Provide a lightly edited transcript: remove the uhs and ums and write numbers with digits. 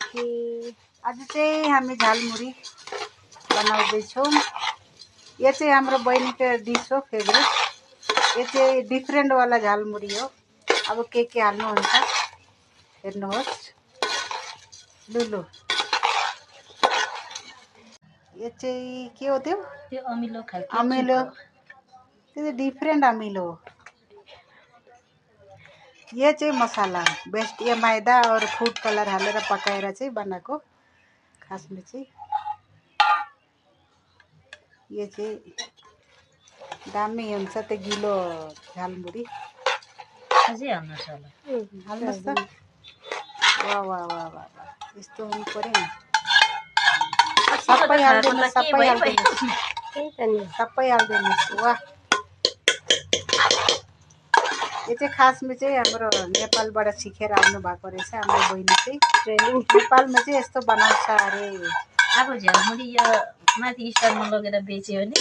आज चाहिँ हामी झालमुरी बनाउँदैछौँ। यो चाहिँ हाम्रो बहिनीको डिस हो, फेभरेट। यो चाहिँ डिफ्रेन्ट वाला झालमुरी हो। अब के हाल्नुहुन्छ हेर्नुहोस्। लुलु यो चाहिँ के हो? त्यो अमिलो खालको अमिलो, त्यो चाहिँ डिफ्रेन्ट अमिलो हो। ये चाहिँ मसाला बेस्ट, ये मैदा और फूड कलर हालेर पकाएर चाहिँ बनाएको। खासमा चाहिँ यो चाहिँ दामी हुन्छ त्यो गिलो झालमुरी। अझै हाल्नुहोस् होला, हाल्नुहोस् त। वाह वाह वाह वाह, यस्तो हुनु पर्यो नि। सबै हाल्दिनुहोस्, सबै हाल्दिनुहोस्, सबै हाल्दिनुहोस्। वाह, यो चाहिँ खासमा चाहिँ हाम्रो नेपालबाट सिकेर आउनु भएको रहेछ। हाम्रो बहिनी चाहिँ ट्रेनिङ नेपालमा चाहिँ यस्तो बनाउँछ अरे। अब झालमुरी यो माथि स्टलमा लगेर बेच्यो भने